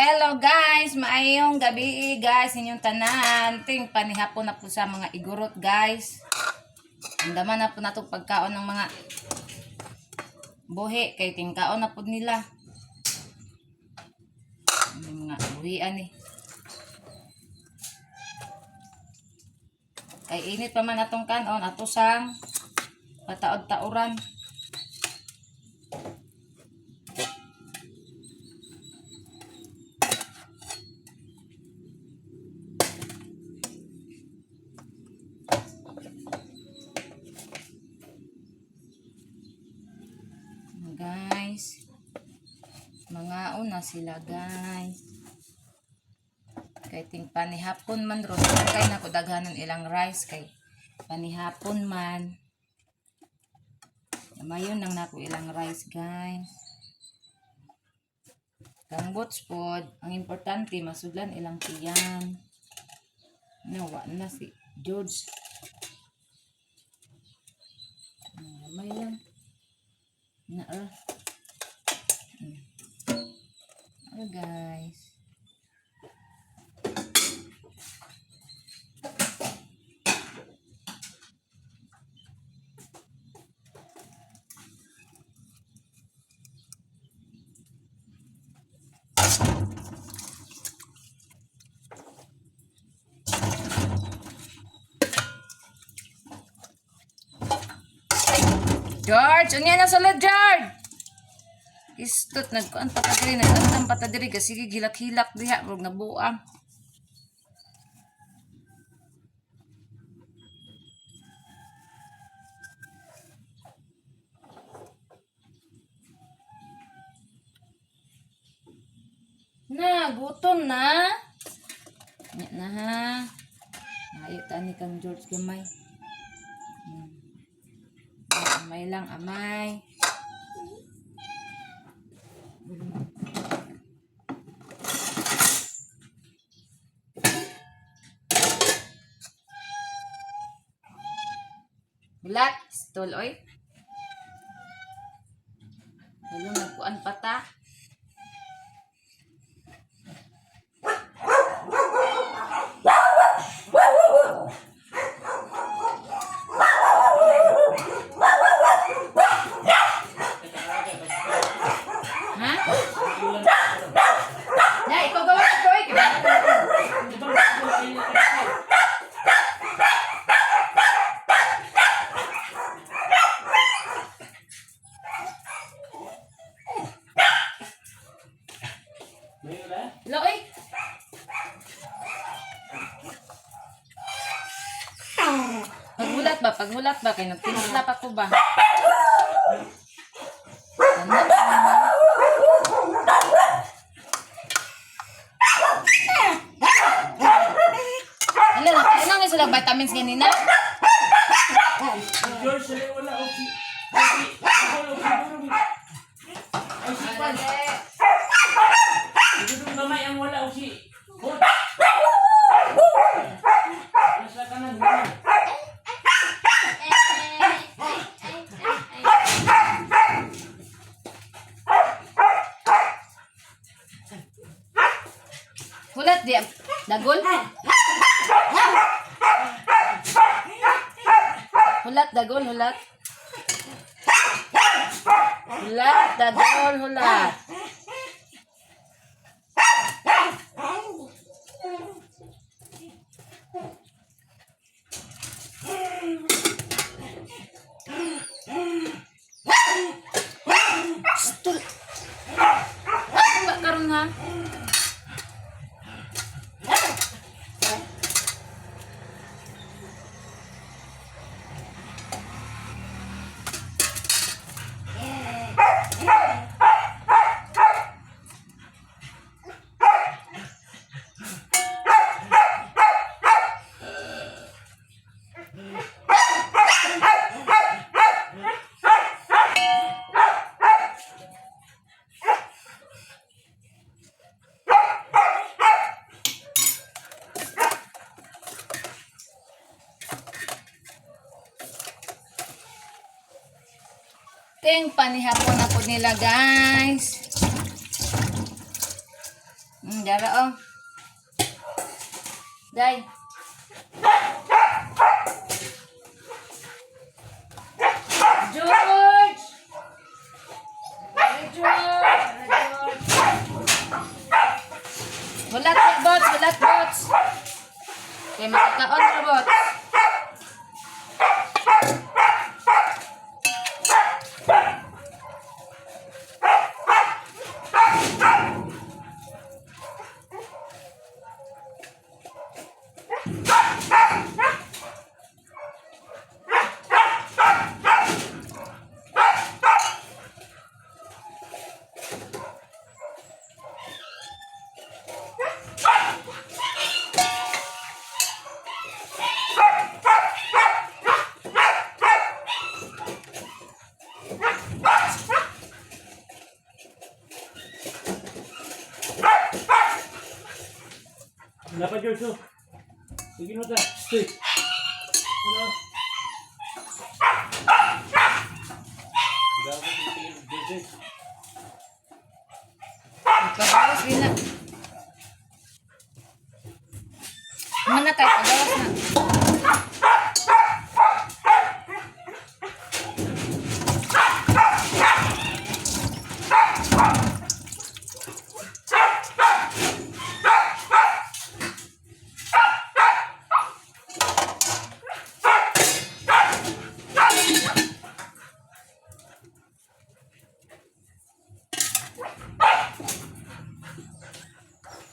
Hello guys, maayong gabi guys inyong tanan. Ting panihapon na po sa mga igurot, guys. Andaman na po nato pagkaon ng mga buhi kay tingkaon na po nila. Ang mga buhian eh. Kay init pa man atong kanon ato sang pataod-tauran. Guys, mga una sila, guys. Kay ting panihapon man ron, kay nako daghanon ilang rice kay panihapon man. Mayon nang nako ilang rice, guys. Kangbots pod, ang importante masudlan ilang tiyan. Nawa na si George. May lang. Na ra. Hello guys. George, unya na sulod, George. Istot nagkuan pa ta diri, nagantang pa ta diri kasi sige gilak-hilak diha murag nabuang. Na, gutom na. Nya na ha. Ayo ta ni kang George gamay. Amay lang, amay. Bulat, stol oy. Wala nagkuan pa ta. Ha? Na, ikaw gawa ito oy. Lo oy. Paghulat ba? Paghulat ba? Kay nagtimpla pa ko ba? Ano? Ano na? Ano nga sila vitamins ganina? George, sila wala o si si ako o si Durong. Ay si Pan. Si Durong gamay ang wala o si Hot. Nasa kanan wala. Hulat di dagol. Hulat dagol hulat. Hulat dagol hulat. Stol. Ano ba karon ha? Ting panihapon na po nila, guys. Dara oh. Day. George! Hey, George! Hey, George! Wala bots, wala bots. Kay makakaon ra bots. Wala pa, George, oh. Sige mo ta. Stay. Ano? Dapat tingin, George. Pagawas din na. Mana kay pagawas na.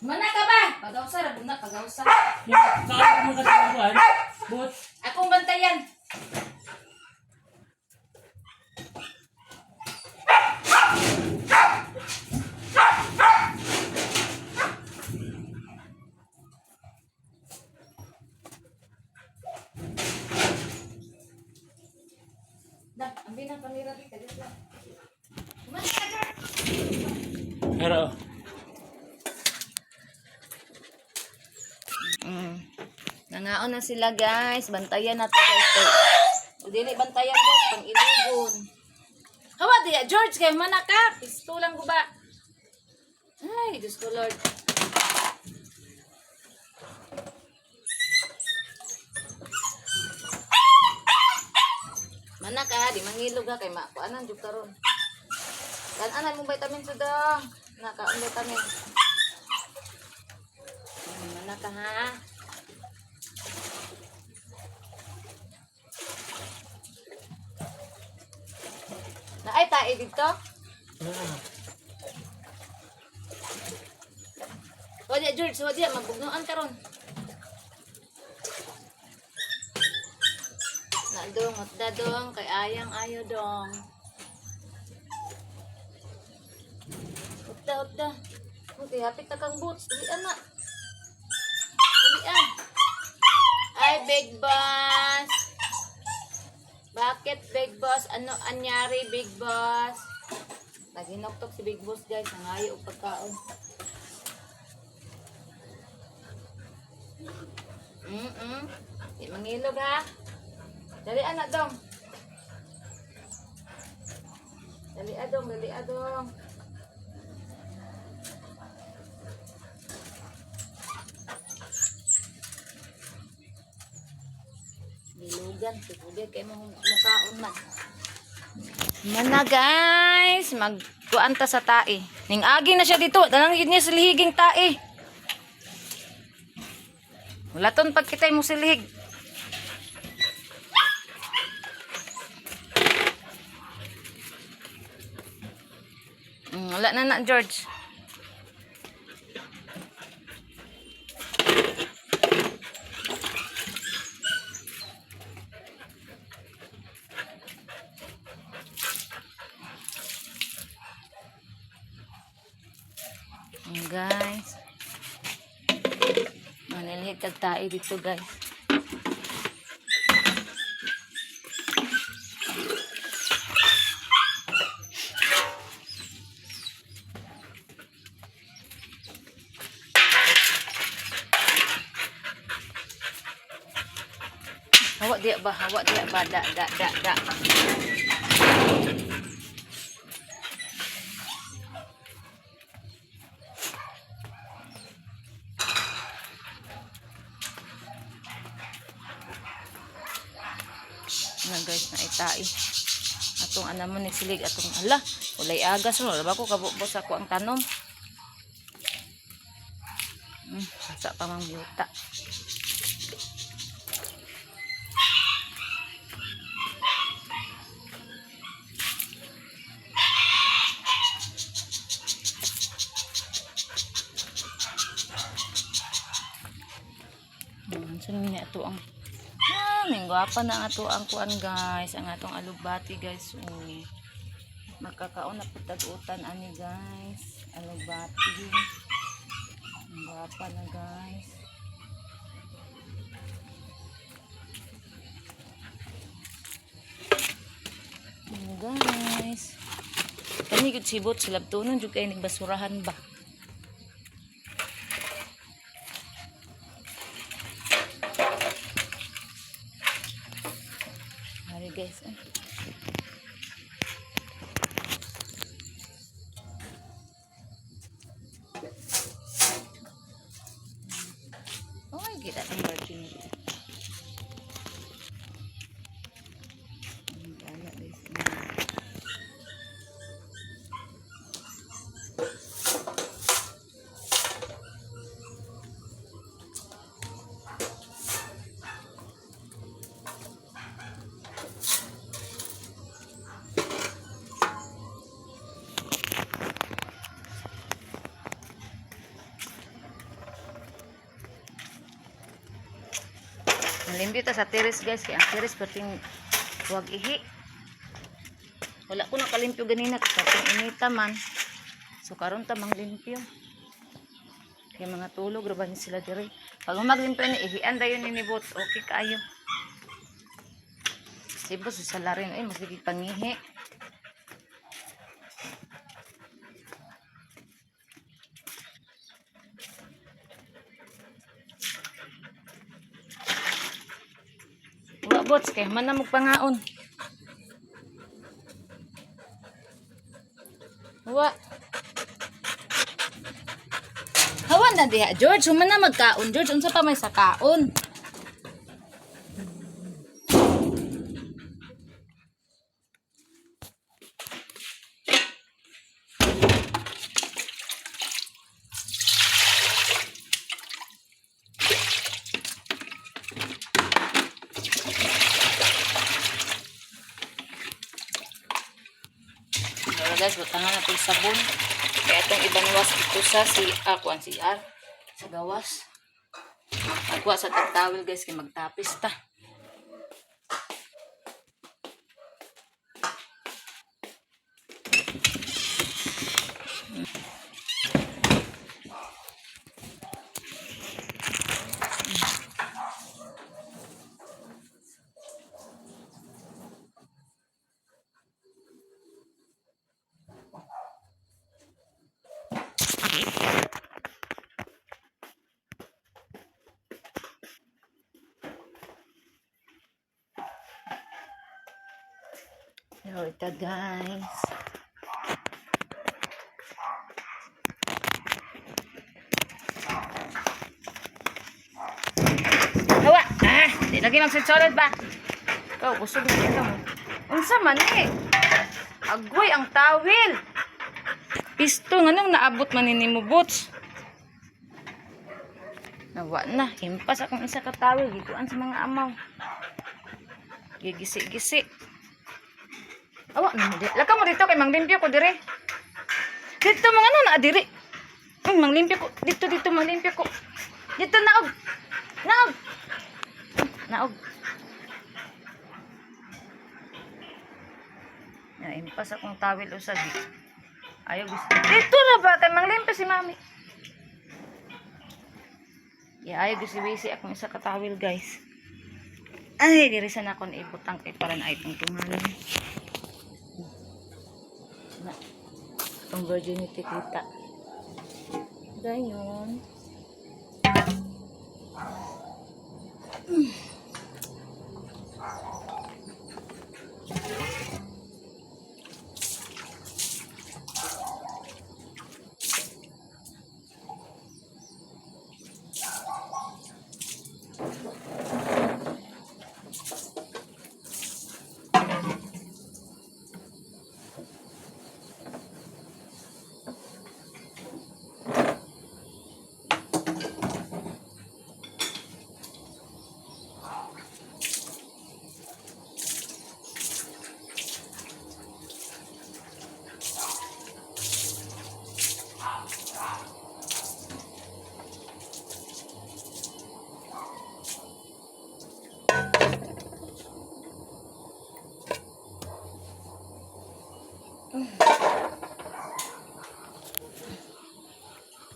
Mana ka ba? Pagawsa ra guna pagawsa. Yan, saan mo kasi ang kuhan? Bot. Akong bantayan. Da, ambil na kamera dito. Dito. Mana ka, George? Pero, Nangaon na sila guys. Bantayan nato guys. Kay, o dili bantayan guys pang ilugon. Hawa diya George kay mana ka. Pistolang guba. Ay, Diyos ko Lord. Mana ka, di mangilog ha kay makuanan jud karon. Kan-anan mong vitamin sudong. Nakaon vitamin. Mana ka ha? Naay tae dito. Wala George, wala mabugnoan karon. Nadong at dadong kay ayang ayo dong. Utda utda. Buti hapit na kang boots. Dili ana. Dili ah. Ay, Big Boss. Bakit Big Boss? Ano anyari Big Boss? Naginoktok si Big Boss guys, nangayo og pagkaon. Di mangilog ha. Dali anak dong. Dali adong, dali adong. Bilugan, siguro kay mo mukaon man. Mana guys, magkuan ta sa tae. Ning agi na siya dito, tanang gid niya silihiging tae. Wala ton pagkitay mo silihig. Wala na na, George. Guys. Manilhig tag tae dito, guys. Hawa diya ba? Hawa diya ba? Da, da, da, da. guys, na itai. Atong anamon ni silig atong hala, walay agas ro, ba ko kabubos ako ang tanom. Sa pa mang yuta. So niya ato ang ning gwapa na ang ato ang kuan guys, ang atong alugbati guys. Oh. Makakaon na pud tag-utan ani guys, alugbati. Ang gwapa na guys. Ano guys. Kani gud sibot silabtunon jud kay nagbasurahan ba. Hari guys. Eh. Oh, ay, kita ang virginity. Ang gana, guys. Nalimpyo ta sa terrace guys, kay ang terrace perting wag ihi. Wala ko nakalimpyo ganina kasi perting inita man. So karon ta manglimpyo. Kay mga tulog ra ba ni sila diri. Pag maglimpyo ni ihian dayon ni Boots, okay kaayo. Si Boots sa salarin ay masigi pangihi. Wa Boots kay man na magpangaon. Wa. Hawa na diha, George. Human na magkaon, George. Unsa pa may sakaon? Pero guys, butangan na itong sabon. Kaya itong ibanwas ito sa si kuan CR. Sa gawas. Magkuha sa tagtawil guys, kay magtapis ta. Pero ito guys. Hawa! Ah! Di lagi magsulod ba? Ikaw, busog na ikaw. Unsa man eh? Agoy ang tawil! Pisto, nganong naabot man ni mo boots? Nawa na, himpas akong isa ka tawil, gikuan sa mga amaw. Gigisi-gisi. Awa, na di. Laka mo dito kay manglimpyo ko dire. Dito mga ano na dire. Ay, manglimpyo ko. Dito dito manglimpyo ko. Dito naog. Naog. Naog. Ya, impas akong tawil usag. Ayaw gusto. Dito na ba kay manglimpyo si mami. Ya, ayaw gusto wisi akong isa ka tawil, guys. Ay, diri sa na akong ibutang kay para na itong tunganan. Na itong virginity kita. Dayon.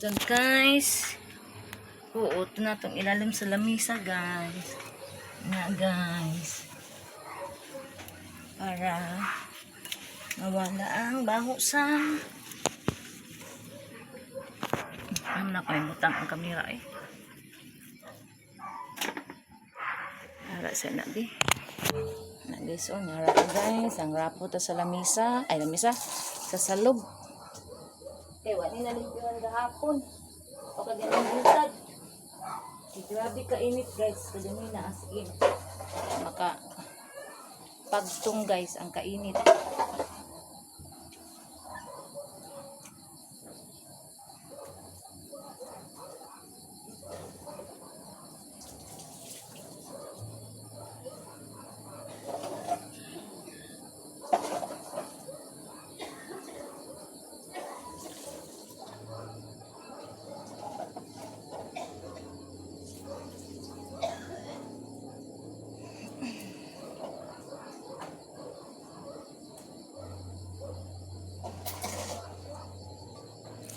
So guys, oo, ito na itong ilalim sa lamisa, guys. Na guys. Para mawala ang baho sa. Ano na kalimutan ang kamera eh. Ara sa na di. Na guys, oh, nara ko guys. Ang rapo ta sa lamisa. Ay, lamisa. Sa salog. Eh, wala na limpyuhan gahapon. O kaganang butag. Eh, grabe ka init guys. Kaganina as in. Maka pagtong guys ang kainit.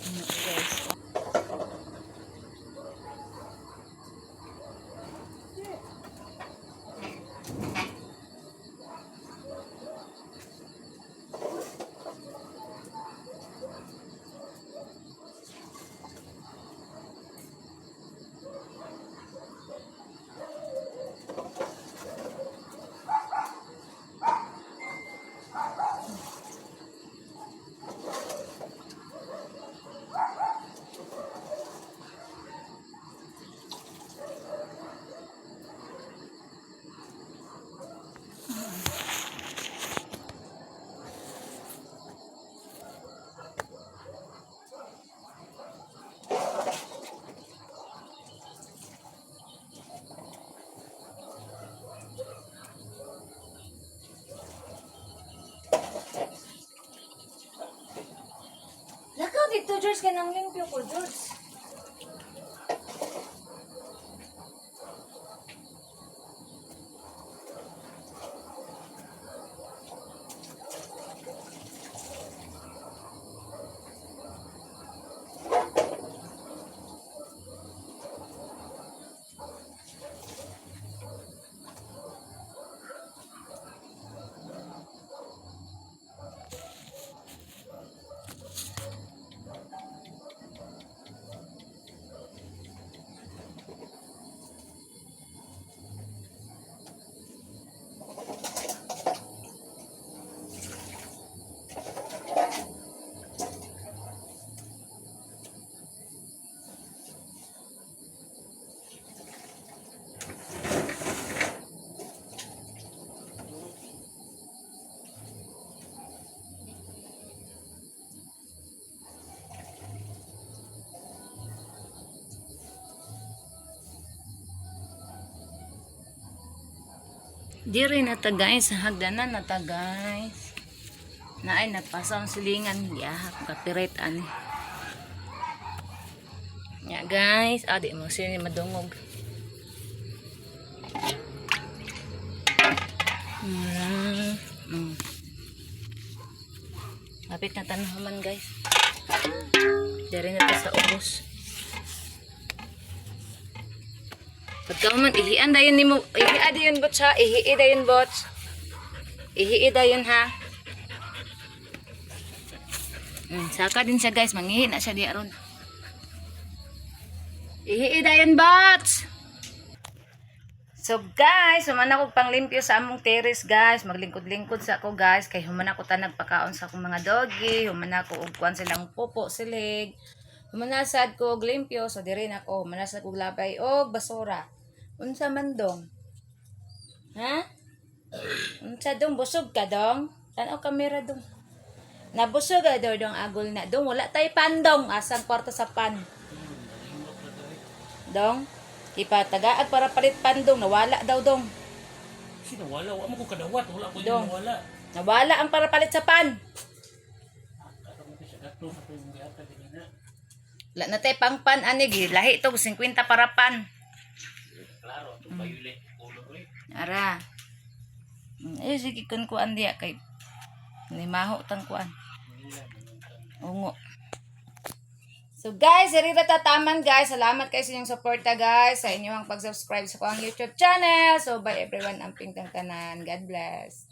Ano, guys. Lakaw dito, George. Kanang limpyo ko, George. Diri na ta guys, sa hagdanan na ta guys. Naay nagpasa ang silingan, giahak copyright ani. Ya guys, ah di mo sini madungog. Mara. Lapit na tanahaman guys. Diri na ta sa ubos. Pagka man, ihian dayon nimo, ihia dayon bots ha, ihii dayon bots. Ihii dayon ha. Saka din siya guys, mangihi na siya di aron. Ihii dayon bots. So guys, human ako panglimpyo sa among terrace guys. Maglingkod-lingkod sa ako guys kay human ako tanag pakaon sa akong mga doggy, human ako og kuan silang pupo silig. Human na sad ko og limpyo, so diri na ako, human na sad kog labay og basura. Unsa man dong? Ha? Unsa dong, busog ka dong? Tan-aw kamera dong. Nabusog ka daw dong agol na dong. Wala tay pandong. Asang kwarta sa pan? Dong, ipatagaag para palit pandong. Nawala daw dong. Sino wala? Wala mo ko kadawat. Wala ko Dong. yung wala. Nawala ang para palit sa pan. Katong ko siya gatong sa tuwing gihatag ganina. Wala na tay pang pan ani lahi to 50 para pan. Klaro atong violet color eh. Ara. Eh sige kun kuan diya kay ni maho tang kuan. Wala man ang Ungo. So So guys, diri ra ta taman, guys. Salamat kay sa inyong suporta, guys, sa inyong pag-subscribe sa akong YouTube channel. So bye everyone, amping tang tanan. God bless.